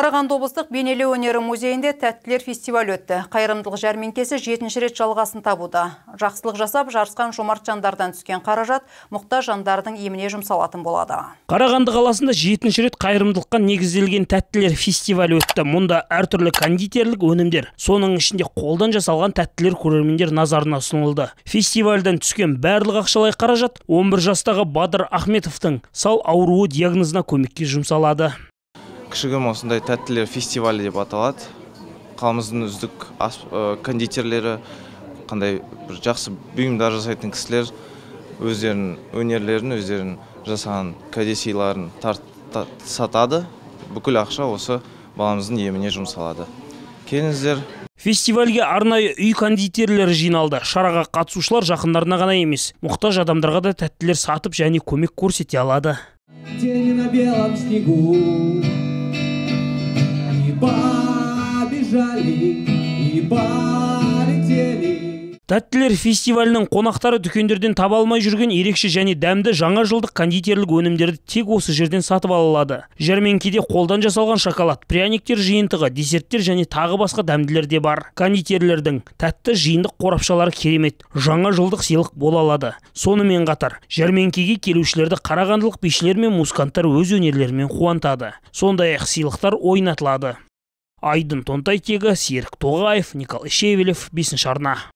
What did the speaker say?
Қарағанды облыстық бейнелеу өнері музейінде тәттілер фестивалі өтті. Қайырымдылық жәрмеңкесі 7-ші рет жалғасын табуда. Жақсылық жасап, жарысқан жомарт жандардан түскен қаражат мұқтаж жандардың еміне жұмсалатын болады. Қарағанды қаласында 7-ші рет қайырымдылыққа негізделген тәттілер фестивалі өтті. Мұнда әртүрлі кондитерлік өнімдер, соның ішінде қолдан жасалған тәттілер көрермендер назарына ұсынылды. Фестивальдан түскен барлық ақшалай қаражат 11 жастағы Бадыр Ахметовтың сал ауруы диагнозына көмекке жұмсалады. Кішігірім осындай тәттілер фестивалі деп аталады. Қаламыздың үздік кондитерлері, қандай бір жақсы бұйымдар жасайтын кісілер өздерінің өнерлерін, өздерінің жасаған кәдесыйларын сатады. Бүкіл ақша осы баламыздың еміне жұмсалады. Келіңіздер. Фестивальге арнайы үй кондитерлері жиналды. Шараға қатысушылар жақындарына ғана емес, мұқтаж адамдарға да тәттілер сатып және көмек көрсете алады. Тени на белом снегу и побежали, и полетели. Тәттілер фестивалінің қонақтары дүкендерден таба алмай жүрген ерекше және дәмді жаңа жылдық кондитерлік өнімдерді тек осы жерден сатып ала алады. Жәрмеңкеде қолдан жасалған шоколад, пряниктер жиынтығы, десерттер және тағы басқа дәмділер де бар. Кондитерлердің тәтті жиындық қорапшалары керемет, жаңа жылдық сыйлық бола алады. Сонымен қатар, жәрмеңкеге келушілерді қарағандылық бишілер мен музыканттар өз өнерлерімен қуантады. Сондай-ақ сыйлықтар ойнатылады. Айдын Тонтайтегі, Серік Тоғаев, Николай Шевелев, 5 арна.